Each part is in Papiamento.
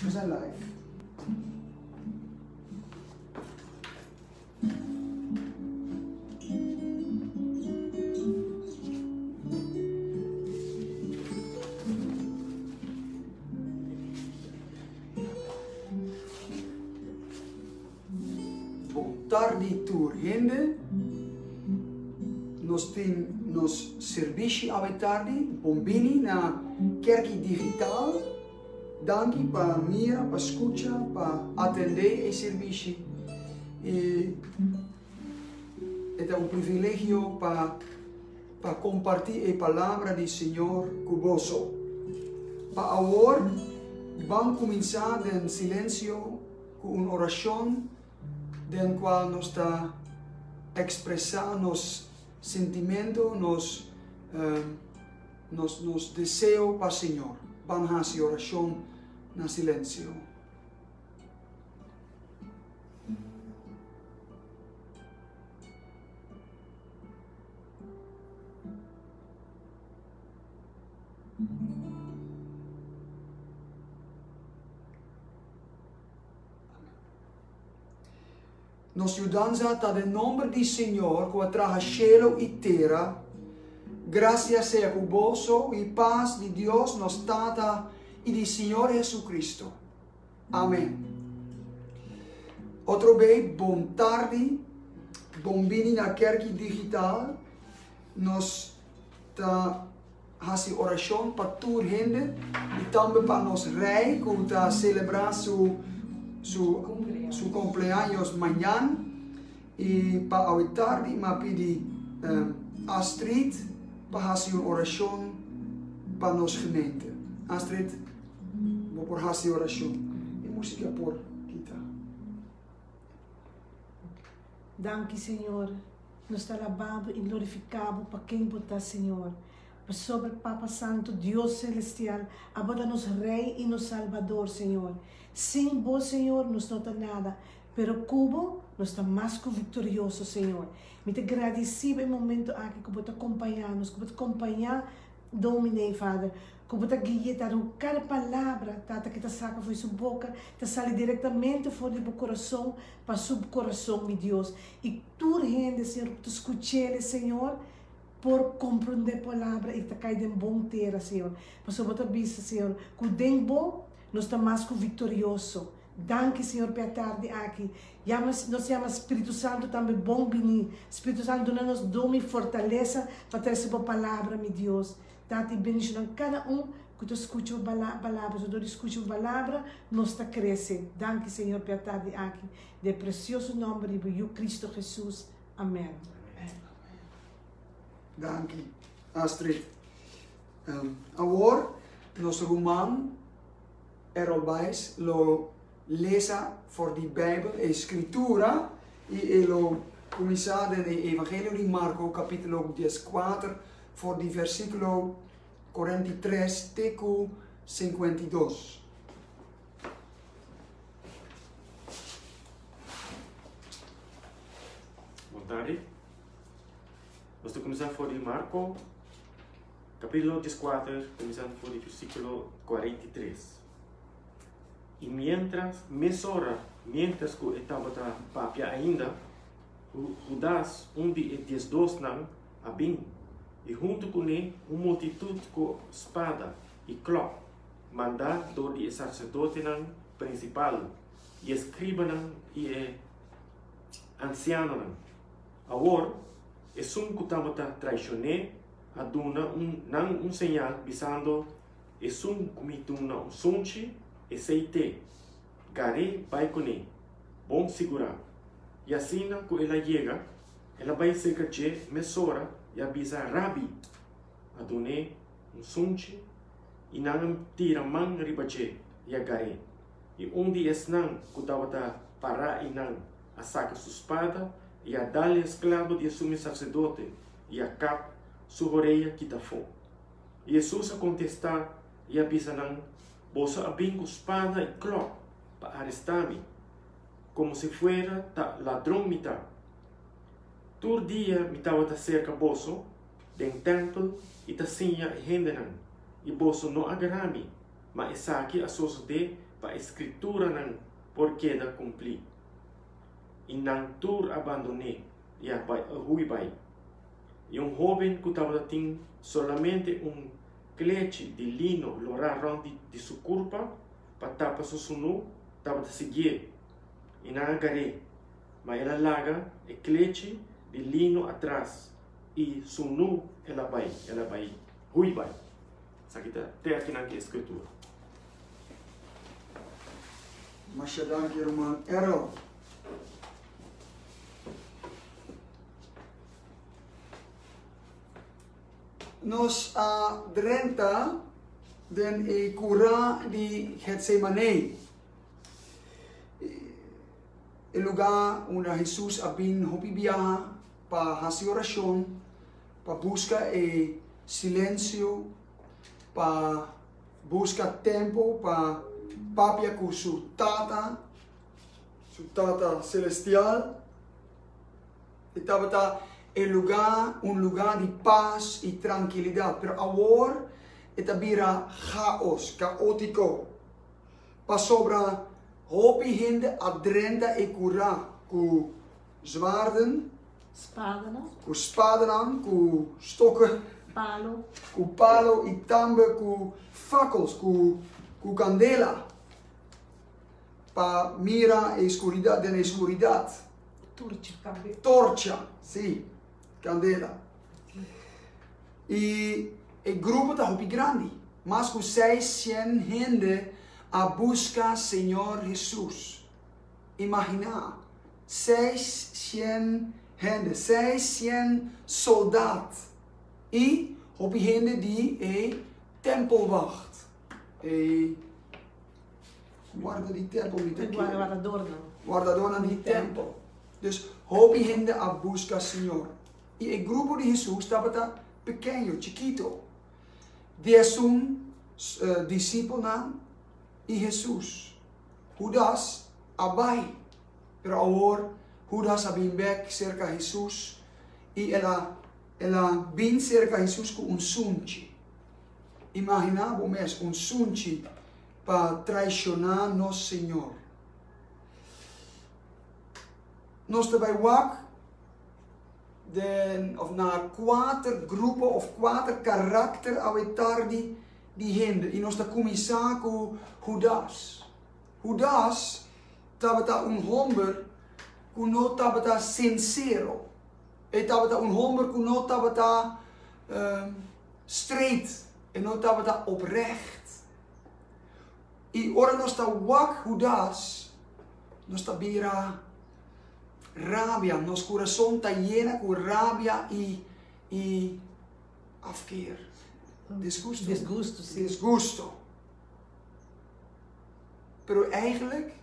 We zijn live. Bon tardi tur hende. Nos tin nos servishi awe tardi. Bon bini na Kerki Digital. Danki pa mira, pa skucha, pa atendé e servishi. I e ta un privilegio pa pa kompartí e palabra di Señor ku boso. Pa awor ban kuminsá den silensio ku un orashon den kual nos ta ekspresá nos sintimentu, nos nos nos deseo pa Señor. Ban hasi orashon na silensio. Nos yudansa ta den nomber di Señor ku a traha shelu i tera. Grasia sea ku boso i pas di Dios nos Tata i di Señor Jesucristo. Amen. Otro bey bon tardi, bon bini na Kerki Digital. Nos ta hasi orashon pa tur hende i tambe pa nos rei ku ta selebrá su su su kumpleaños mañan i pa awe tardi mi a pidi Astrid pa hasi un orashon pa nos gemeente. Astrid bo por hasi orashon e musika por kita. Danki Señor. Nos ta alabá bo i glorifiká bo pa ken bo ta, Señor. Pasobra Papa Santu, Dios Selestial, abo ta nos Rei i nos Salbador, Señor. Sin bo, Señor, nos no ta nada, pero ku bo, nos ta mas ku viktorioso, Señor. Mi ta gradisí bo e momento aki ku bo ta kompañá nos, ku bo ta kompañá Dominee, Vader, ku bo ta gui'é ta ru kada palabra, Tata, ke ta saka for di su boka, ta sali direktamente for di bo kurason pa su kurason, mi Dios. I tur hende, Señor, ku ta skuch'el, Señor, por komprondé palabra i ta kai den bon tera, Señor. Pasobra bo ta bisa, Señor, ku den bo nos ta mas ku viktorioso. Danki, Señor, p'e atardi aki. Yama, nos yama Spiritu Santu tambe bon bini. Spiritu Santu, duna nos dom i fortalesa pa trese bo palabra, mi Dios. Tata, i bendishonan kada un ku ta skucha bo palabra. So dor di skucha bo palabra, nos ta krese. Danki, Señor, p'e atardi aki. Den e presioso nòmber di bo Yu Kristu Hesus. Amèn. Danki, Astrid. Awor, nos ruman Errol Baez lo lesa for di Bijbel e Scritura y e lo cuminsa den e Evangelio di Marco capítulo 14 for di versículo 43 te cu 52. Bon tardi. Nos ta cuminsa for di Marco Capítulo 14, kuminsando for di versíkulo 43. I miéntras, mesora, miéntras ku e tabata papia ainda, Hudas, un di e diesdosnan, a bin, i huntu kuné un multitut ku spada i klòp, mandá dor di e saserdotenan prinsipal i e skribanan i e ansianonan. Awor, esun ku tabata traishon'é a duna un nan un señal, bisando, Esun ku mi duna un sunchi, esei t'e. Gar'é bai kuné. Bon sigurá. I asina ku el a yega, el a bai serka dje mesora i a bisa, Rabi! A dun'é un sunchi, i nan a tira man riba dje i a gar'é. I un di esnan ku tabata pará einan a saka su spada i a dal e esklabo di e sumo saserdote i a kap su horea kita afó. I Hesus a kontestá i a bisa nan, Boso a bin ku spada i klòp pa arestá mi, komo si fuera ta ladron mi ta. Tur dia mi tabata serka boso den tèmpel i ta siña e hendenan, i boso no a gara mi, ma esaki a sosodé pa e Skrituranan por keda kumplí. I nan tur a bandon'é i a bai a hui bai. I un hóben ku tabata tin solamente un klechi di lino lorá rònt di su kurpa pa tapa su sunú tabata siguié, i nan a gar'é, ma el a laga e klechi di lino atras i sunú el a bai, el a bai hui bai. Esaki ta te akinan ki e Skritura. Masha danki ruman Errol. Nos a drenta den e kurá di Getsemané, e lugá unda Hesus a bin hopi biaha pa hasi orashon, pa buska e silensio, pa buska tempu pa papia ku su Tata, su Tata Selestial. E tabata e lugá, un lugá di pas i trankilidat, pero awor e ta bira chaos, kaótiko, pasobra hopi hende a drenta e kurá ku zwaarden, Spadanan. Ku spadanan, ku stokken. Palo. Ku palo i tambe ku fakels, ku ku kandela, pa mira e skuridat, den e skuridat. Torcha tambe. Torcha, si, kandela. I e grupo ta hopi grandi, mas ku seis shen hende a buska Señor Hesus. Imaginá, 600 hende, 600 soldat i hopi hende di e tempelwacht, e guarda di tempel, mi ta kere. Wardadornan. Wardadornan di tempel. Dus hopi hende a buska Señor. I e grupo di Hesus tabata pekeño, chikito. 11 disipelnan i Hesus. Hudas a bai. Pero awor Hudas a bin bek serka Hesus i el a el a bin serka Hesus ku un sunchi. Imaginá bo mes un sunchi pa traishoná nos Señor. Nos ta bai wak den of na kuater grupo of kuater karakter awe tardi di hende i nos ta kuminsá ku Hudas. Hudas tabata un homber ku no tabata sinsero. E tabata un homber ku no tabata straight, e no tabata oprecht. I ora nos ta wak Hudas, nos ta bira rabia, nos kurason ta yena ku rabia i i afkeer, disgusto. Disgusto, si. Disgusto. Pero eigenlijk,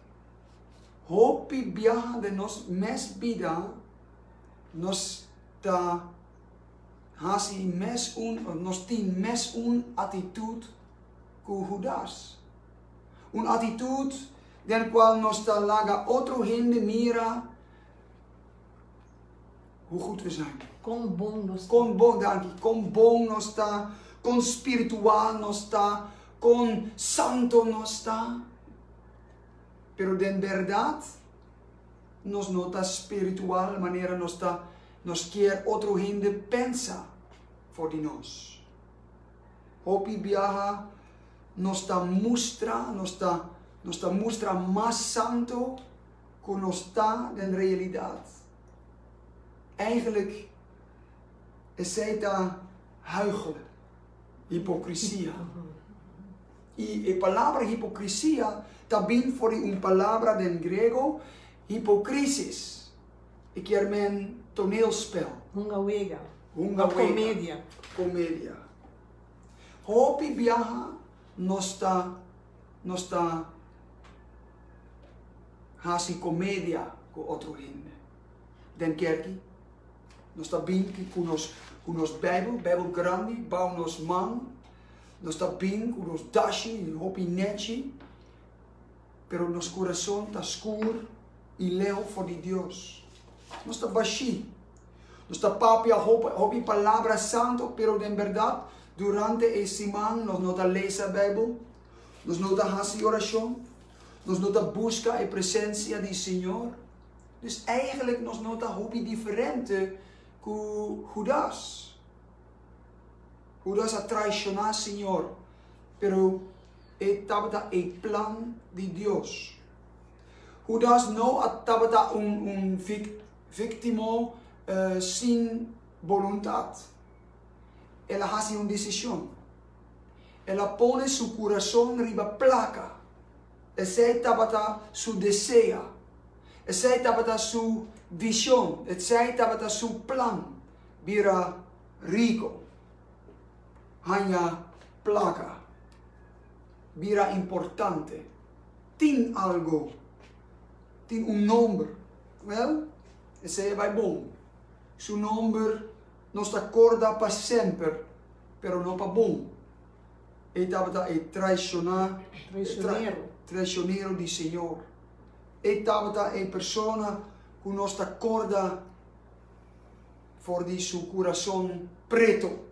hopi biaha den nos mes bida, nos ta hasi mes un, nos tin mes un atitut ku Hudas. Un atitut den kual nos ta laga otro hende mira hoe goed we zijn. Kon bon nos ta. Kon bon, danki. Kon bon nos ta, kon spiritual nos ta, kon santo nos ta. Pero den berdad nos no ta spiritual manera nos ta nos kier otro hende pensa for di nos. Hopi biaha nos ta mustra, nos ta nos ta mustra mas santo ku nos ta den realidat. Eigenlijk esei ta huichelen, hipokrisia. I e palabra hipokrisia ta bin for di un palabra den griego, hipokrisis. E kier men toneelspel. Hunga wega. Hunga wega. Komedia. Komedia. Hopi biaha nos ta nos ta hasi komedia ku otro hende. Den kerki nos ta bin ku nos ku nos Bijbel, Bijbel grandi, bou nos man. Nos ta bin ku nos dashi hopi nechi, pero nos kurason ta skur i leu for di Dios. Nos ta bashí. Nos ta papia hopi, hopi palabra santo, pero den berdad durante e siman nos no ta lesa Bijbel, nos no ta hasi orashon. Nos no ta buska e presensia di Señor. Dus eigenlijk nos no ta hopi diferente ku Judas. Judas a traishoná Señor, pero e tabata e plan di Dios. Judas no a tabata un un víktimo sin boluntat. El a hasi un desishon. El a pone su kurason riba plaka. Esei tabata su desea. Esei tabata su vishon. Esei tabata su plan, bira riko, haña plaka, bira importante, tin algo, tin un nomber. Wèl, esei a bai bon. Su nomber nos ta korda pa semper, pero no pa bon. E tabata e traishoná, Traicionero. traicionero di Señor. E tabata e persona ku nos ta korda for di su kurason preto.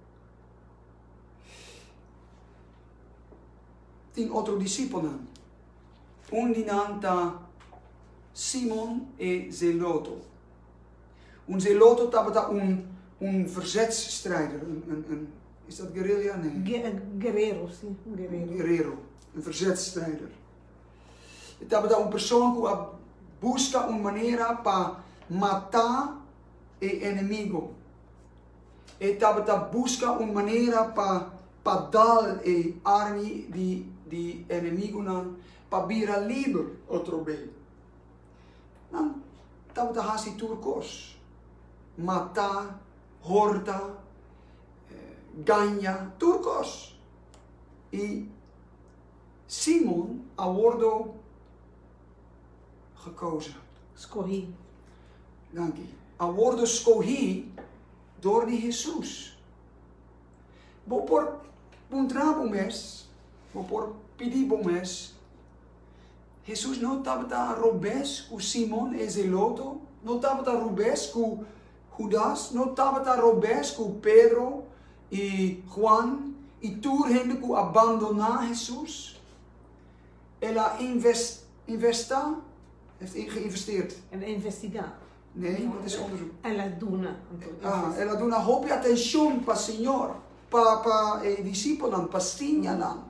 Tin otro disipelnan. Un di nan ta Simon e Zeloto. Un zeloto tabata un un verzetsstrijder, een een een is dat guerrilla? Nee. Guerrero, si, un guerrero. Un guerrero, un verzetsstrijder. E tabata un persoon ku a buska un manera pa mata e enemigo. E tabata buska un manera pa pa dal e army di di enemigunan pa bira liber otro be. Nan tabata hasi tur kos, mata, horta, gaña, tur kos. I Simon a wordo gekozen. Skohí. Danki. A wordo skohí dor di Hesus. Bo por puntra bo mes, bo por pidi bo mes, Hesus no tabata robes ku Simon e Zeloto, no tabata robes ku Hudas, no tabata robes ku Pedro i Juan i tur hende ku a bandoná Hesus. El a investá, heeft geïnvesteerd. El a investigá. Nee, dat is onderzoek. El a duna. Ah, el a duna hopi atenshon pa Señor, pa pa e disipelnan, pa siña nan.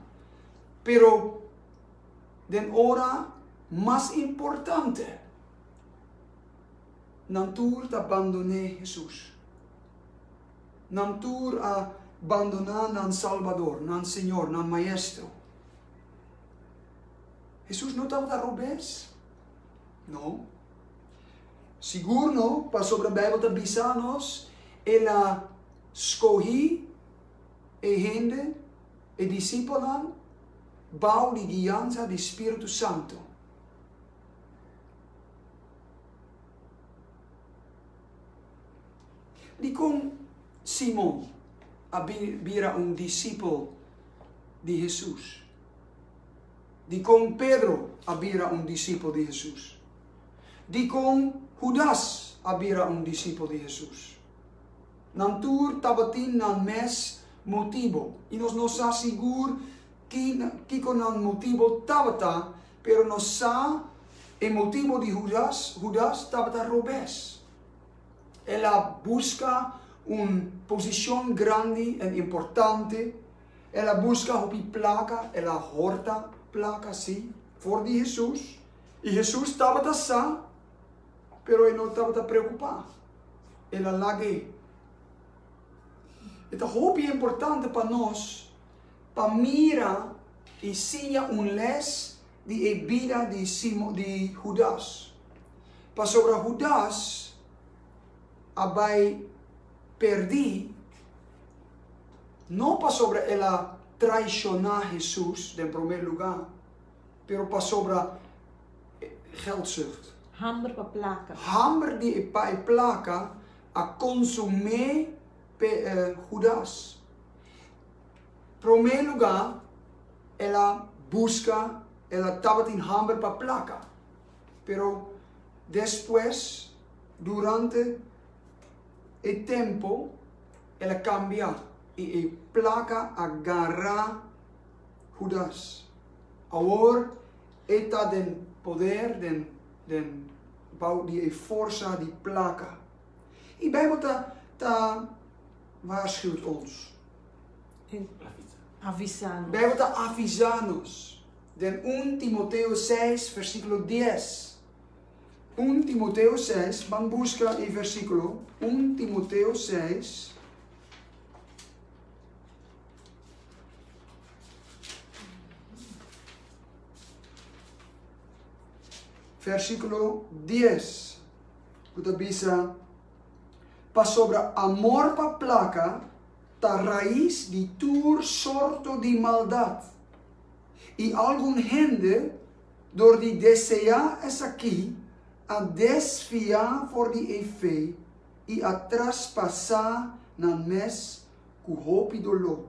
Pero Den ora mas importante, nan tur ta bandoné Hesus. Nan tur a bandoná nan Salbador, nan Señor, nan Maestro. Hesus no tabata robes? No. Sigur no, pasobra Bijbel ta bisa nos, el a skohí e hende, e disipelnan, Bao di guiansa di Spiritu Santo. Dikon Simon a bira un disipel di Hesus? Dikon Pedro a bira un disipel di Hesus? Dikon Hudas a bira un disipel di Hesus? Nan tur tabatin nan mes motibo, i nos no sa sigur kiko nan motibo tabata, pero nos sa e motibo di Hudas, Hudas tabata robes. El a buska un posishon grandi en importante, el a buska hopi plaka, el a horta plaka, sí, for di Hesus, i Hesus tabata sa, pero e no tabata preokupá. El a lag'é. E ta hopi importante pa nos pa mira i siña un les di e bida di Simo, di Hudas. Pasobra Hudas a bai perdí no pasobra el a traishoná Hesus den promé lugá, pero pasobra geldzucht. Hamber pa plaka. Hamber di pa e plaka a konsumé Hudas. Promé lugá el a buska, el a tabatin hamber pa plaka. Pero despues, durante e tempo, el a kambia i e plaka a gara Hudas. Awor. E ta den poder, den den bou di e forsa di plaka. E Bijbel ta ta waarschuwt ons. Avisa nos. Bijbel ta avisa nos. Den 1 Timoteo 6 versíkulo 10. 1 Timoteo 6, ban buska e versíkulo. 1 Timoteo 6. Versíkulo 10, ku ta bisa, Pasobra amor pa plaka ta rais di tur sorto di maldat, i algun hende dor di deseá esaki a desviá for di e fe i a traspasá nan mes ku hopi doló.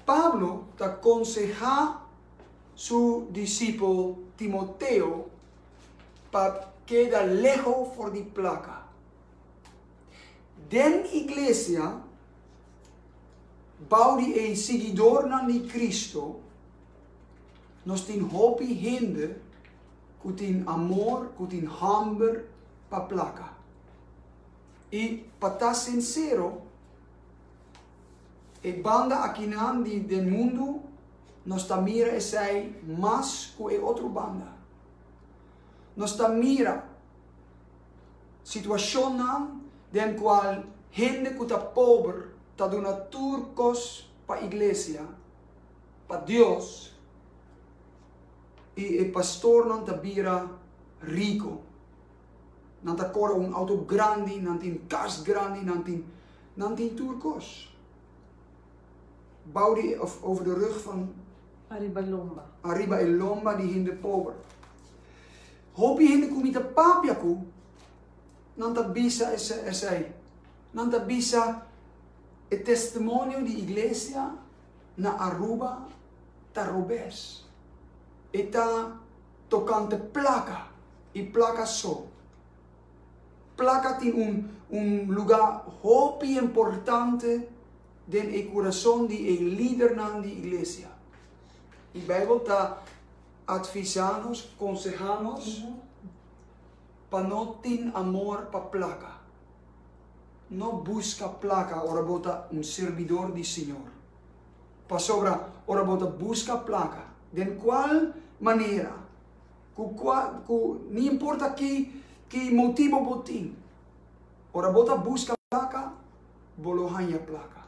Pablo ta konsehá su disipel Timoteo pa keda leho for di plaka. Den iglesia, bou di e siguidornan di Cristo, nos tin hopi hende ku tin amor, ku tin hamber pa plaka. I pa ta sinsero, e banda akinan di den mundu nos ta mira esei mas ku e otro banda. Nos ta mira situashonnan den kual hende ku ta pober ta duna tur kos pa iglesia, pa Dios, i e pastornan ta bira riko. Nan ta kore un auto grandi, nan tin kas grandi, nan tin nan tin tur kos. Bou di of over de rug van Ariba lomba. Ariba e lomba di hende pober. Hopi hende ku mi ta papia ku, nan ta bisa esei. Nan ta bisa e testimonio di iglesia na Aruba ta robes. E ta tokante plaka i plaka so. Plaka tin un un lugá hopi importante den e kurason di e lidernan di iglesia. I Beibel ta atvisá nos, konsehá nos pa no tin amor pa plaka. No buska plaka ora bo ta un sirbidor di Señor. Pasobra ora bo ta buska plaka, den kual manera, ku kua, ku ni importa ki, ki motibo bo tin, ora bo ta buska plaka, bo lo haña plaka.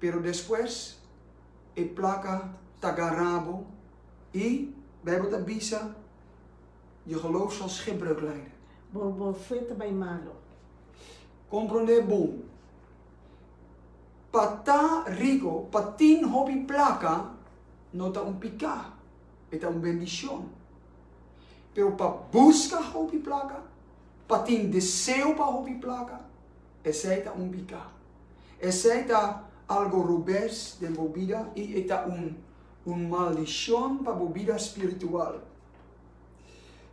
Pero despues e plaka ta gara bo i Bijbel ta bisa, je geloof zal schipbreuk lijden. Bo, bo fe ta bai malo. Komprondé bon. Pa ta rico, pa tin hopi placa, no ta un pica, e ta un bendicion. Pero pa busca hopi placa, pa tin deseo pa hopi placa, esey ta un pica. Esey ta algo robes den bo bida y e ta un un maldicion pa bo bida spiritual.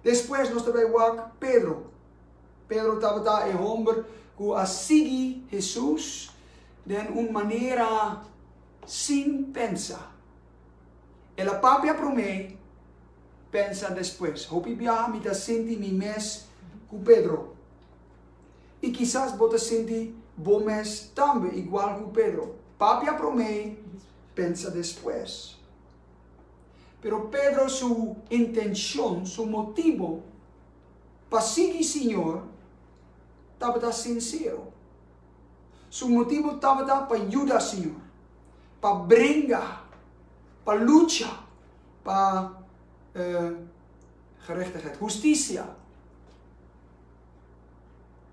Despues nos ta bay wak Pedro. Pedro tabata e homber ku a sigui Hesus den un manera sin pensa. El a papia promé, pensa despues. Hopi biaha mi ta sinti mi mes ku Pedro. I kisas bo ta sinti bo mes tambe igual ku Pedro. Papia promé, pensa despues. Pero Pedro su intenshon, su motibu Pa sigui Señor tabata sincero. Su motibu tabata pa yuda Señor, pa bringa, pa lucha pa gerechtigheid, husticia.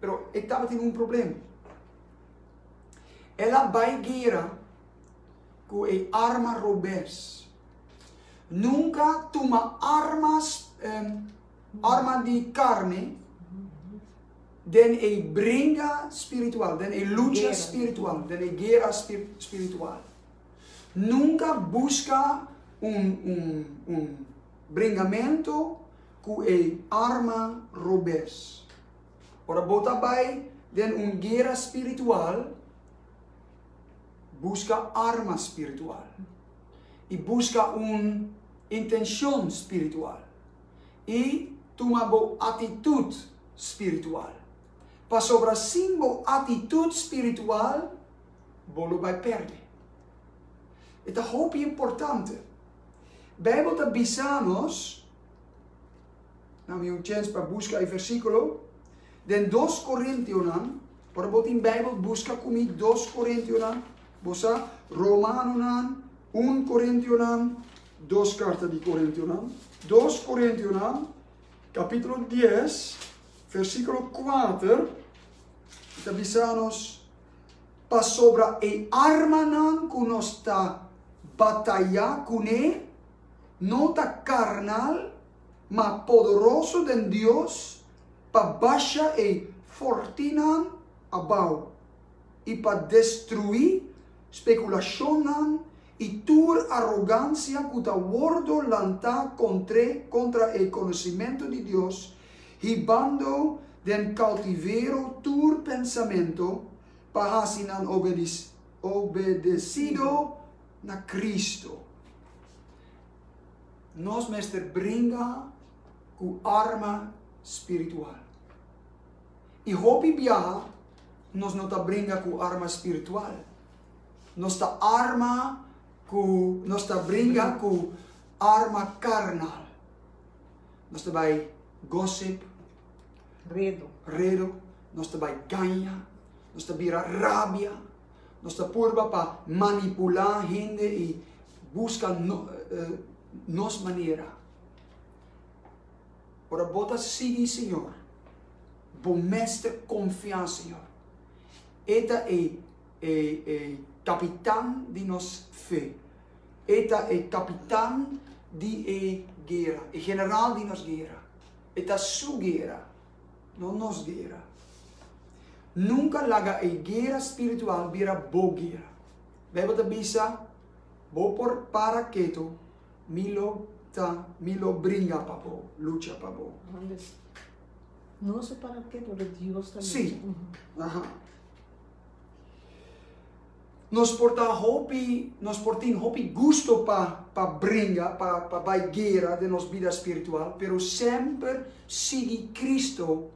Pero e tabatin un problem. El a bai guera ku e arma robes. Nunca tuma armas Arma di carni den e bringa spiritual, den e lucha spiritual, den e guera spiritual. Nunca busca un, un, un bringamento cu e arma robes. Ora bo ta bay den un guera spiritual, busca arma spiritual. I buska un intenshon spiritual. I tuma bo atitut spiritual. Pasobra sin bo atitut spiritual, bo lo bai pèrdè. E ta hopi importante. Beibel ta bisa nos, na mi un chèns pa buska e versíkulo, den 2 Korintionan, ora bo tin Beibel buska ku mi 2 Korintionan, bo sa, Romanonan, 1 Korintionan, 2 karta di Korintionan, 2 Korintionan, kapítulo 10, versíkulo 4, ta bisa nos, Pasobra e armanan ku nos ta batayá kuné no ta karnal, ma poderoso den Dios pa basha e fortinan abou i pa destruí spekulashonnan i tur arogansia ku ta wòrdu lantá kontr'é kontra e konosimentu di Dios, hibando den koutivero tur pensamentu pa hasi nan obedesido na Kristu. Nos mester bringa ku arma spiritual. I hopi biaha nos no ta bringa ku arma spiritual. Nos ta arma ku nos ta bringa ku arma karnal. Nos ta bai gossip, Redo. redo, nos ta bai gaña, nos ta bira rabia, nos ta purba pa manipulá hende i buska no, eh, nos manera. Ora bo ta sigui Señor, bo mester konfia Señor. E ta e, e, e kapitan di nos fe. E ta e kapitan di e guera, e general di nos guera. E ta su guera, no nos guera. Nunka laga e guera spiritual bira bo guera. Beibel ta bisa, Bo por para ketu, mi lo ta, mi lo bringa pa bo, lucha pa bo. Nos a para ketu, pero Dios ta lucha. Sí. Aha. Nos por ta hopi, nos por tin hopi gusto pa pa bringa, pa pa bai guera den nos bida spiritual, pero semper sigui Cristo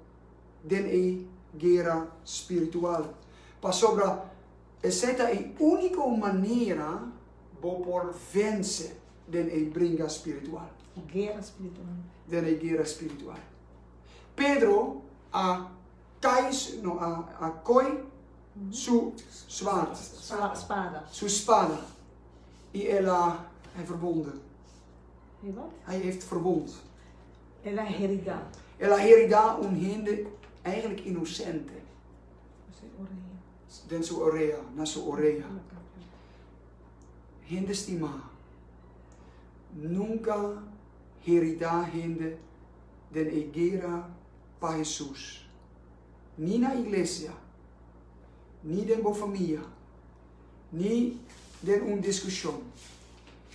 den e guera spiritual. Pasobra esei ta e úniko manera bo por vense den e bringa spiritual. Guera spiritual. Den e guera spiritual. Pedro a kai, no, a, a koi su zwaard. Spada. Su spada. I el a, hij verwondde. Hij wat? Hij heeft verwond. El a heridá. El a heridá un hende eigenlijk inocente. Den su orea, na su orea. Hende stimá, nunka heridá hende den e guera pa Hesus. Ni na iglesia, ni den bo famia, ni den un diskushon,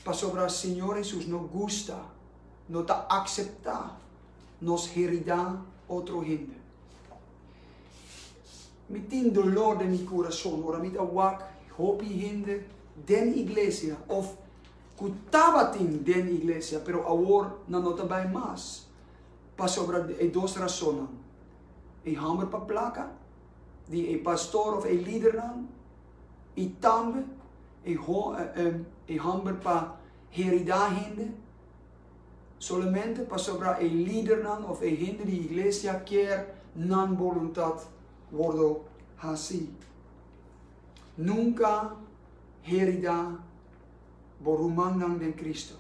pasobra Señor Hesus no gusta, no ta akseptá nos heridá otro hende. Mi tin dolor den mi kurason ora mi ta wak hopi hende den iglesia òf ku tabatin den iglesia pero awor nan no ta bai mas pasobra e dos rasonnan. E hamber pa plaka di e pastor of e lidernan i tambe e e hamber pa heridá hende solamente pasobra e lidernan of e hende di iglesia kier nan boluntat wordo hasi. Nunka heridá bo rumannan den Cristo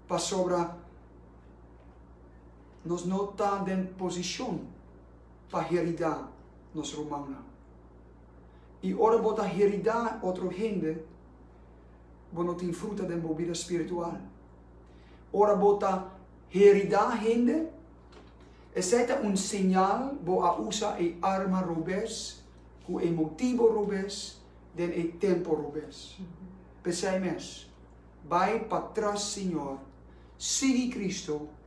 pasobra Nos no ta den posishon pa heridá nos rumannan. I ora bo ta heridá otro hende, bo no tin fruta den bo bida spiritual. Ora bo ta heridá hende, esei ta un señal bo a usa e arma robes ku e motibo robes den e tempo robes. P'esei mes, bai patras Señor, sigui Cristo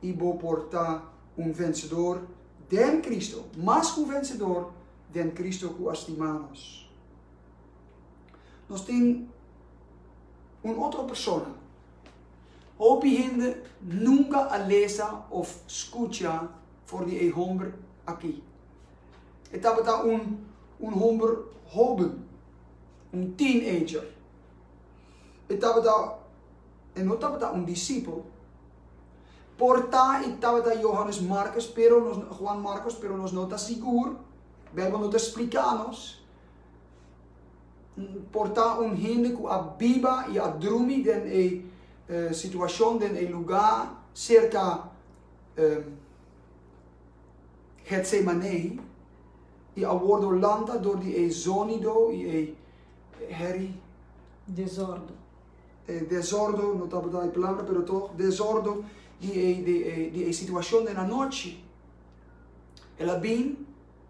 i bo por ta un vensedor den Cristo, mas ku vensedor den Cristo ku a stima nos. Nos tin Un otro persona. Hopi hende nunca a lesa of scucha for di e homber aki. E tabata un un homber hoben, un teenager. E tabata e no tabata un disipel. Por ta e tabata Johannes Marcos, pero nos Juan Marcos, pero nos no ta sigur. Bijbel no ta splica nos. Por ta un hende ku a biba i a drumi den e situashon, den e lugá serka Getsemané i a wordo lanta dor di e zonido i e heri. Desordo. E desordo, no tabata e palabra, pero toch, desordo di e, di e, di e situashon den anochi. El a bin.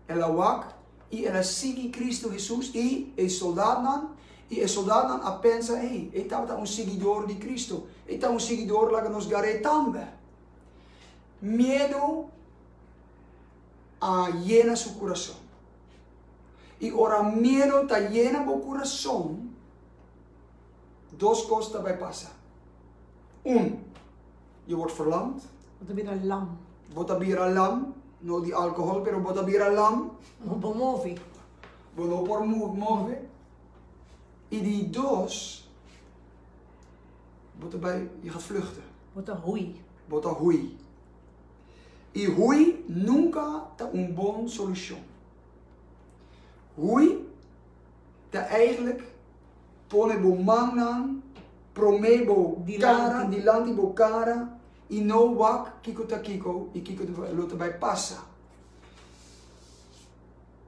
El a wak i el a sigui Cristo Hesus i e soldatnan, i e soldatnan a pensa, Ey, e tabata un siguidor di Cristo, e ta un siguidor, laga nos gar'é tambe. Miedu a yena su kurason. I ora miedu ta yena bo kurason, dos kos ta bai pasa. Un, Je wordt verlamd. Bo ta bira lam. Bo ta bira lam, no di alcohol, pero bo ta bira lam. No por move. Bo no por move. I di dos, bo ta bai, je gaat vluchten. Bo ta hui. Bo ta hui. I hui nunca ta un bon solucion. Hui ta eigenlijk Pone bo mannan promé bo kara, dilanti bo kara, i no wak kiko ta kiko i kiko lo ta bai pasa.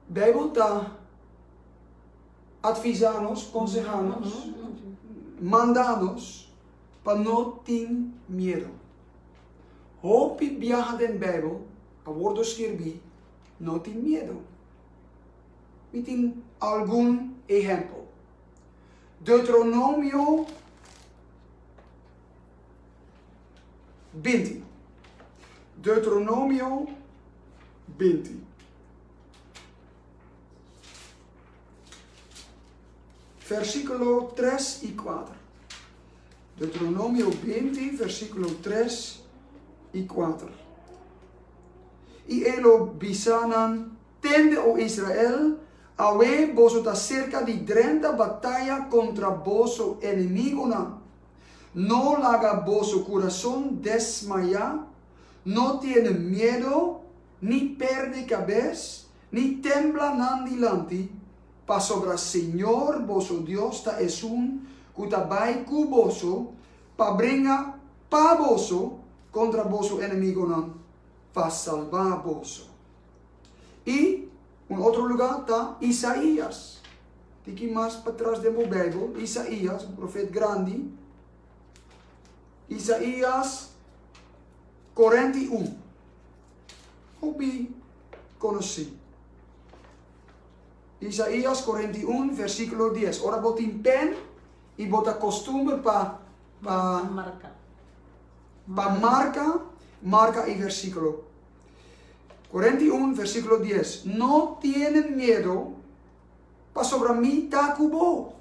Beibel ta advisá nos, konsehá nos, manda nos pa no tin miedu. Hopi biaha den Beibel a wordo skirbí, no tin miedu. Mi tin algun ehèmpel. Deuteronomio 20. Deuteronomio 20. Versíkulo 3 i 4. Deuteronomio 20, versíkulo 3 i 4. I e lo bisa nan, Tende, o Israel, awe boso ta serka di drenta bataya kontra boso enemigunan. No laga boso kurason desmayá, no tiene miedo, ni perde kabes, ni tembla nan dilanti, pasobra Señor boso Dios ta esun ku ta bai ku boso pa bringa pa boso kontra boso enemigunan, pa salba boso. I un otro lugá ta Isaías. Tiki mas patras den bo Bijbel, Isaías, un profet grandi. Isaías 41. Hopi konosí. Isaías 41, versíkulo 10. Ora bo tin pen i bo ta kostumber pa pa marka. Pa marka, marka e versíkulo. 41, versíkulo 10, No tiene miedo, pasobra mi ta ku bo.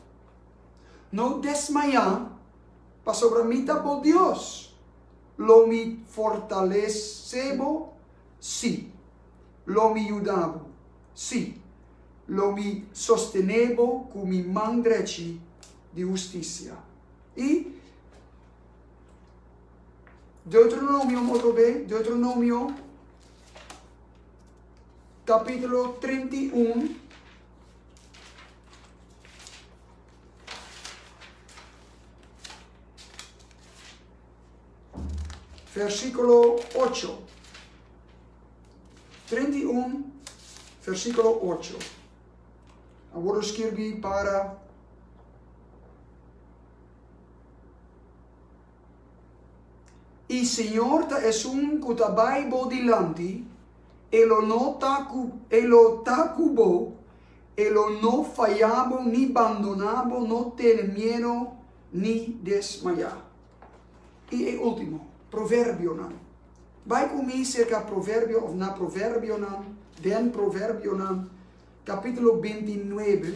No desmayá, pasobra mi ta bo Dios. Lo mi fortalesé bo, sí, lo mi yuda bo, sí, lo mi sostené bo ku mi man drechi di hustisia. I Deuteronomio otro be, Deuteronomio capítulo 31. Versículo 8. 31, versículo 8. Awor skirbi para I Señor ta esun ku ta bai bo dilanti, e lo no ta ku e lo ta ku bo, e lo no faya bo ni bandoná bo, no tene miedo ni desmayá. I e último, Proverbionan. Bai ku mi serka Proverbio òf na Proverbionan, den Proverbionan, kapítulo 29.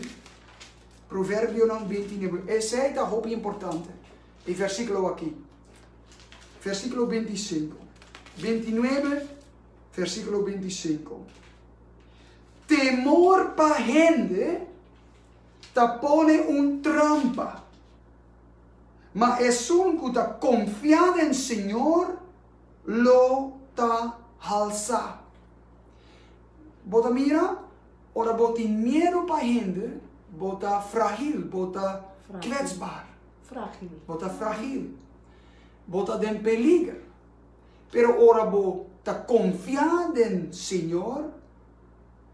Proverbionan 29. Esei ta hopi importante. E versíkulo aki. Versíkulo 25. 29, versíkulo 25. Temor pa hende ta pone un trampa. Ma esun ku ta konfia den Señor lo ta halsá. Bo ta mira, ora bo tin miedu pa hende, bo ta fragil, bo ta kwetsbaar. Fragil. Bo ta fragil. Bo ta den peliger. Pero ora bo ta konfia den Señor,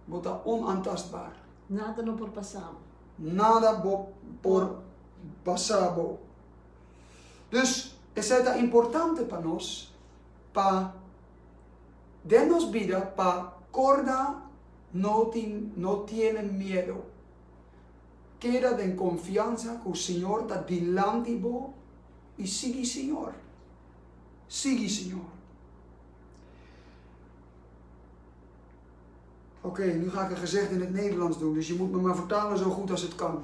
bo ta onaantastbaar. Nada no por pasa bo. Nada bo por pasa bo. Dus esei ta importante pa nos pa den nos bida pa korda no tin no tiene miedo. Keda den konfiansa ku Señor ta dilanti bo i sigui Señor. Sigui Señor. Oké, nu ga ik een gezegde in het Nederlands doen, dus je moet me maar vertalen zo goed als het kan.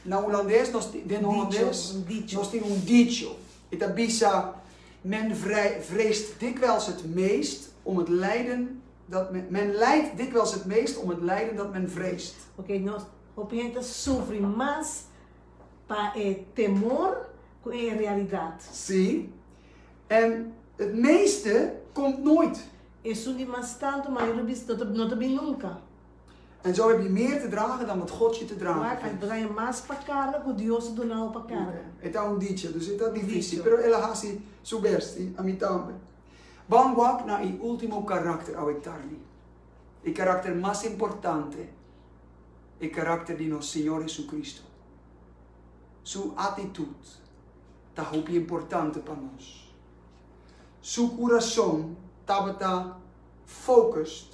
Na Hulandes, nos, den Holandes, nos tin un dicho. E ta bisa, men vreest dikwijls het meest om het lijden dat men, men lijdt dikwijls het meest om het lijden dat men vreest. Oké, nos hopi hende ta sufri mas pa e temor ku e realidat. Sí, en het meeste komt nooit. Esun di mas tantu mayor bis no ta no ta bin nunka. En zo heb je meer te dragen dan wat God je te dragen Wak, geeft. bo ta haña mas pa karga ku Dios a duna bo pa karga. E ta un dicha, dus e ta difícil, Dicho. pero el a hasi su best i ami tambe. Ban wak na e último karakter awe tardi, e karakter mas importante, e karakter di nos Señor Jesucristo. Su atitut ta hopi importante pa nos. Su kurason tabata focused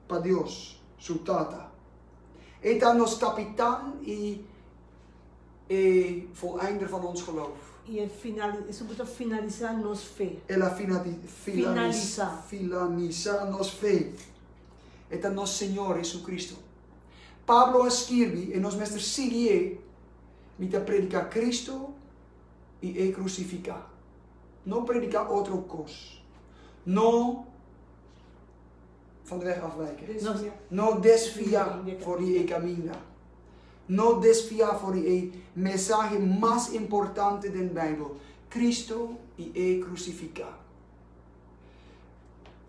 pa Dios, su Tata. E ta nos kapitan i e voleinder van ons geloof. I e final, esun ku ta finalisá nos fe. El a Finalisá. finalisá nos fe. E ta nos Señor Jesucristo. Pablo a skirbi, i nos mester sigui e, Mi ta prediká Cristo i e krusifiká. No prediká otro kos. No van de weg afwijken. No desviá for di e kaminda. No desviá for di e mensahe mas importante den Bijbel, Cristo i e krusifiká.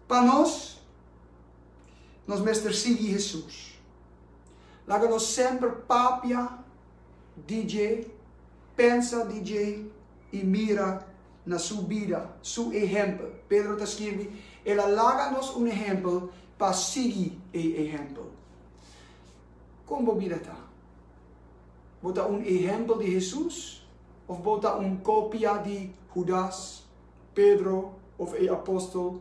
Pa nos, nos mester sigui Hesus. Laga nos semper papia di dje, pensa di dje i mira na su bida, su ehempel. Pedro ta skirbi, El a laga nos un ehempel pa sigui e ehempel. Kon bo bida ta? Bo ta un ehempel di Hesus of bo ta un kopia di Hudas, Pedro of e apostel,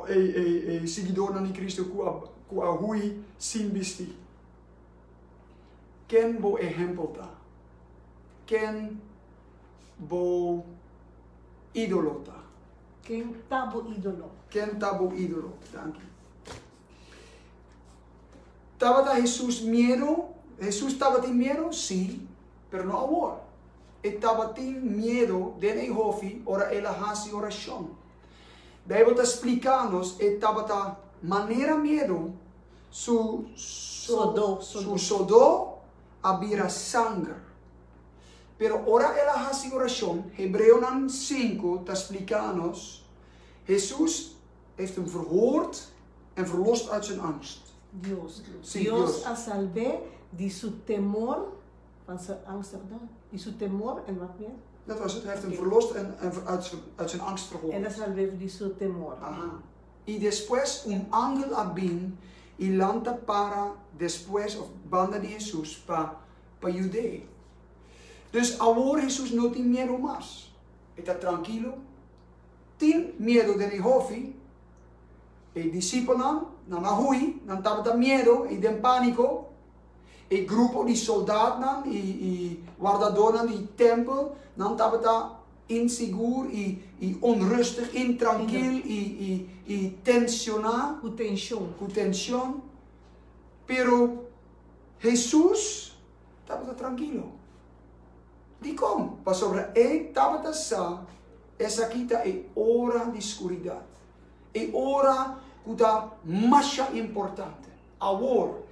e siguidornan di Cristo ku a hui sin bisti? Ken bo ehempel ta? Ken bo ídolo ta? Ken ta bo ídolo? Ken ta bo ídolo? Danki. Tabata Hesus miedu? Hesus tabatin miedu? Sí, pero no awor. E tabatin miedu den e hofi ora el a hasi orashon. Beibel ta splika nos e tabata manera miedu su Sodó, su sodó a bira sanger. Pero ora el a hasi orashon, Hebreonan sinku ta splika nos, Hesus heeft hem verhoord en verlost uit zijn angst. Dios. Sí, Dios Dios. a salb'é di su temor, van zijn angst, perdon, di su temor en wat meer? Dat was het, hij heeft hem verlost en, en uit, uit zijn angst El a verhoord. salb'é di su temor. Aha. I despues un angel a bin i lanta para despues of banda di Hesus pa pa yud'é. Dus awor Hesus no tin miedu mas. E ta trankilo. Tin miedu den e hofi. E disipelnan, nan a hui, nan tabata miedu i den paniko. E grupo di soldatnan i i wardadornan di tempel, nan tabata insigur i i onrustig, intrankil i i i tensioná. Ku tenshon. Ku tenshon. Pero Hesus tabata trankilo. Dikon? Pasobra e tabata sa esaki ta e ora di skuridat, e ora ku ta masha importante. Awor,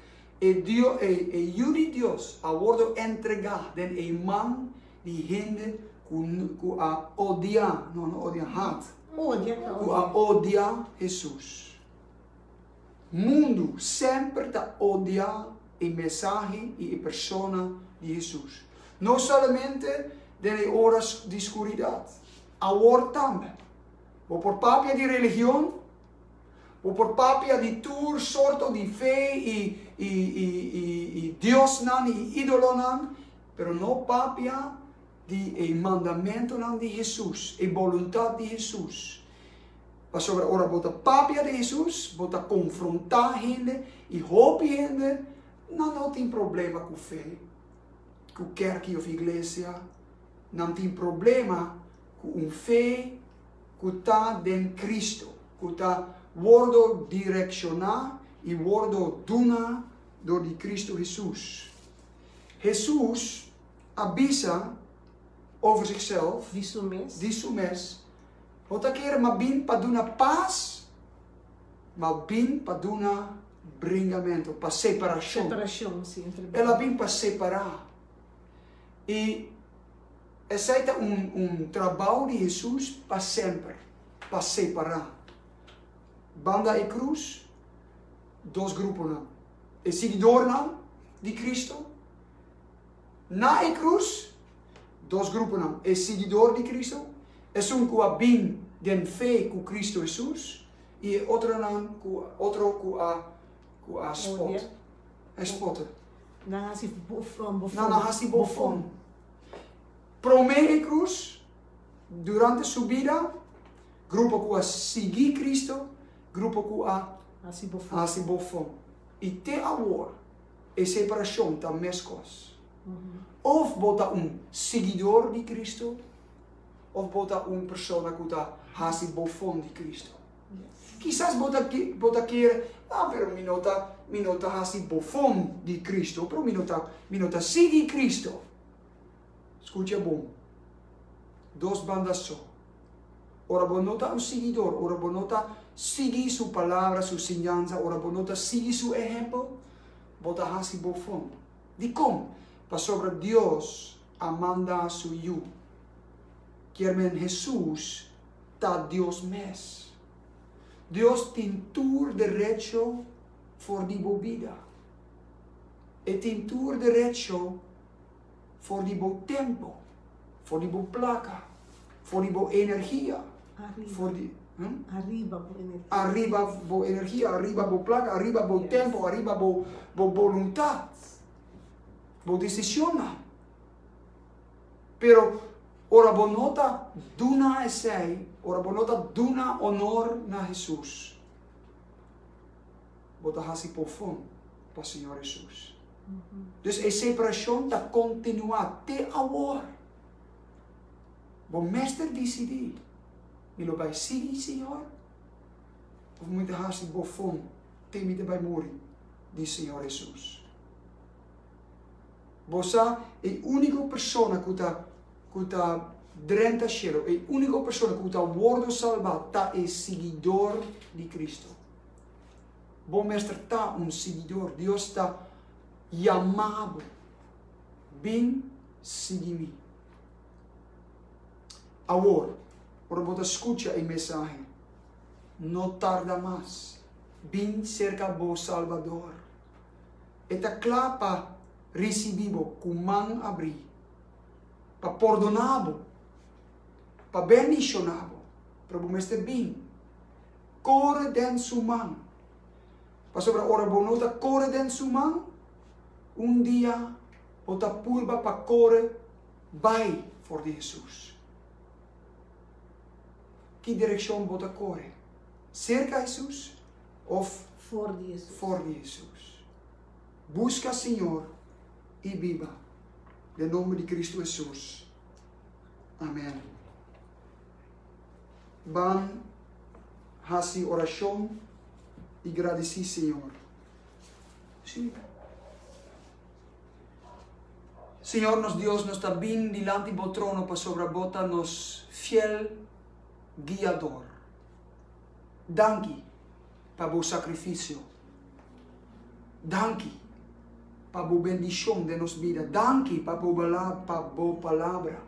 e e Yu di Dios a wòrdu entregá den e man di hende ku ku a odia, no, no odia, hat, Odia, ku a odia Hesus. Mundu semper ta odia e mensahe i e persona di Hesus. No solamente den e ora di skuridat, awor tambe. Bo por papia di religion, bo por papia di tur sorto di fe i i i i i diosnan i idolonan, pero no papia di e mandamentonan di Hesus, e boluntat di Hesus. Pasobra ora bo ta papia di Hesus, bo ta konfrontá hende i hopi hende nan no tin problema ku fe, ku kerki òf iglesia. Nan tin problema ku un fe ku ta den Kristu, ku ta wòrdu direkshoná i wòrdu duna dor di Kristu Hesus. Hesus a bisa over zichzelf, Di su mes. Di su mes, Bo ta kere m'a bin pa duna pas, m'a bin pa duna bringamentu, pa separashon. Separashon, si, entre El a bin pa separá. I esei ta un un trabou di Hesus pa semper, pa separá. Banda e krus, dos gruponan, e siguidornan di Kristu, Na e krus, dos gruponan, e siguidor di Kristu, esun ku a bin den fe ku Kristu Hesus, i e otronan ku otro ku a ku a spot, a spotte. Nan a hasi bofon. Nan a hasi bofon. Promé e krus, durante su bida, grupo ku a sigui Kristu, grupo ku a hasi bofon. I te awor. E separashon ta meskos. Of bo ta un siguidor di Kristu of bo ta un persona ku ta hasi bofon di Kristu. Kisas bo ta bo ta kere, ah, pero mi no ta mi no ta hasi bofon di Kristu, pero mi no ta mi no ta sigui Kristu. Skucha bon. Dos banda so. Ora bo no ta un siguidor, ora bo no ta sigui su palabra, su siñansa, ora bo no ta sigui su ehempel, bo ta hasi bofon. Dikon? Pasobra Dios a manda su Yu. Kier men Hesus ta Dios mes. Dios tin tur derecho for di bo bida. E tin tur derecho for di bo tempo, for di bo plaka, for di bo energia, for di hm? Ariba bo energia. Ariba bo energia, ariba bo plaka, ariba bo yes. tempo, ariba bo bo boluntat, bo desishonnan. Pero ora bo no ta duna esei, ora bo no ta duna honor na Hesus, bo ta hasi pofon pa Señor Hesus. Dus e separashon ta kontinuá te awor. Bo mester disidí, Mi lo bai sigui Señor òf mi ta hasi bofon te mi ta bai muri di Señor Hesus? Bo sa e úniko persona ku ta ku ta drenta shelu, e úniko persona ku ta wòrdu salbá ta e siguidor di Kristu. Bo mester ta un siguidor. Dios ta yama bo, Bin sigui mi. Awor, ora bo ta skucha e mensahe, no tarda mas. Bin serka bo Salbador. E ta kla pa risibí bo ku man abrí, pa pordoná bo, pa bendishoná bo, pero bo mester bin. Kore den su man. Pasobra ora bo no ta kore den su man, un dia bo ta purba pa kore bai for di Hesus. Ki direkshon bo ta kore? Serka Hesus òf For di Hesus? For di Hesus. Buska Señor i biba. Den nomber di Kristu Hesus. Amen. Ban hasi orashon i gradisí Señor. Sí. Señor nos Dios, nos ta bin dilanti bo trono pasobra bo ta nos fiel guiador. Danki pa bo sacrificio. Danki pa bo bendicion den nos bida. Danki pa bo pa bo palabra.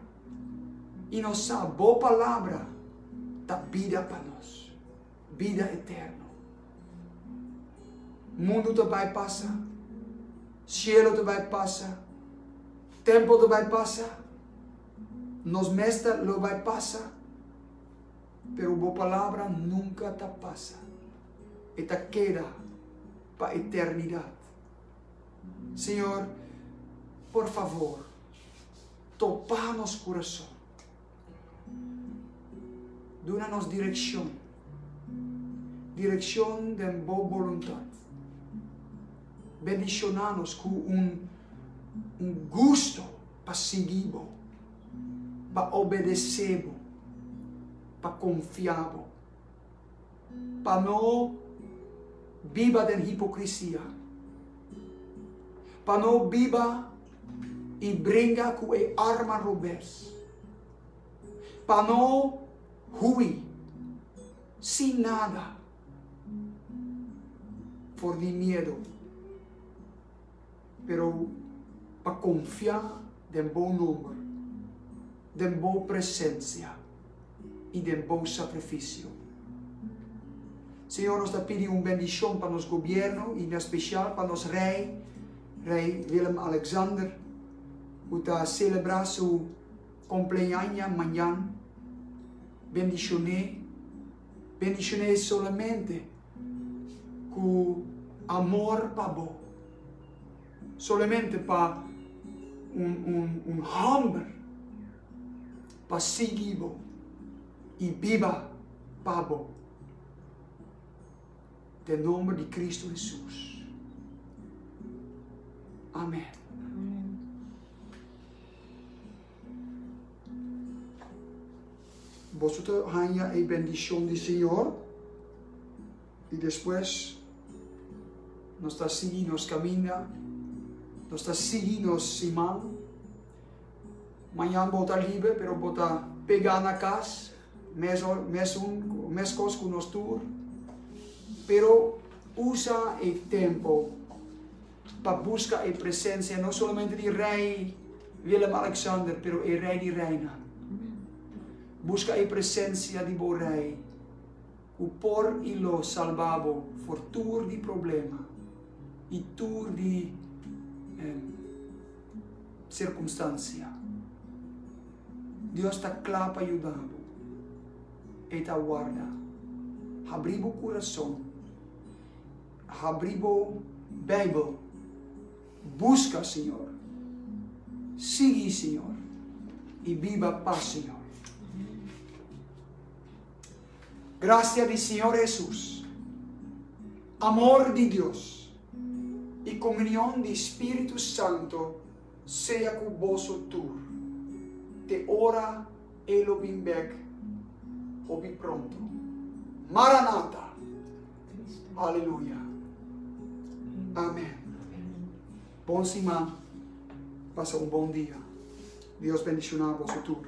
Y nos sa bo palabra ta bida pa nos. Bida eterno. Mundu ta bai pasa, cielo ta bai pasa, tempo ta bai pasa, nos mes ta lo bai pasa, pero bo palabra nunca ta pasa. E ta keda pa eternidad. Señor, por favor, topa nos curason. Duna nos direkshon, direkshon den bo boluntat. Bendishoná nos ku un un gusto pa sigui bo, pa obedesé bo, pa konfia bo, pa no biba den hipokrisia, pa no biba i bringa ku e arma robes. Pa no hui sin nada for di miedo, pero pa konfia den bo nomber, den bo presensia i den bo sakrifisio. Señor, nos ta pidi un bendishon pa nos gobierno i na spesial pa nos Rei, Rei Willem Alexander, ku ta selebrá su Cumpleaña mañan bendicioné bendicioné solamente cu amor pa bo solamente pa un un un homber pa sigui bo y biba pa bo den nomber di Cristo Jesus amen. Boso ta haña e bendishon di Señor i despues nos ta sigui nos kaminda, nos ta sigui nos siman. Mañan bo ta liber, pero bo ta pegá na kas, mes mesun meskos ku nos tur. Pero usa e tempu pa buska e presensia no solamente di Rei Willem Alexander, pero e Rei di Reinan. Buska e presensia di bo Rei, ku por i lo salba bo for tur di problema i tur di sirkunstansia. Dios ta kla pa yuda bo. E ta warda. Habri bo kurason. Habri bo Bijbel, buska Señor, sigui Señor y biba pa Señor. Gracia di Señor Jesus, amor di Dios y comunion di Spiritu Santo sea cu boso tur, te ora E lo bin bek hopi pronto. Maranatha! Aleluya! Amen. Bon siman. Pasa un bon dia. Dios bendiciona boso tur.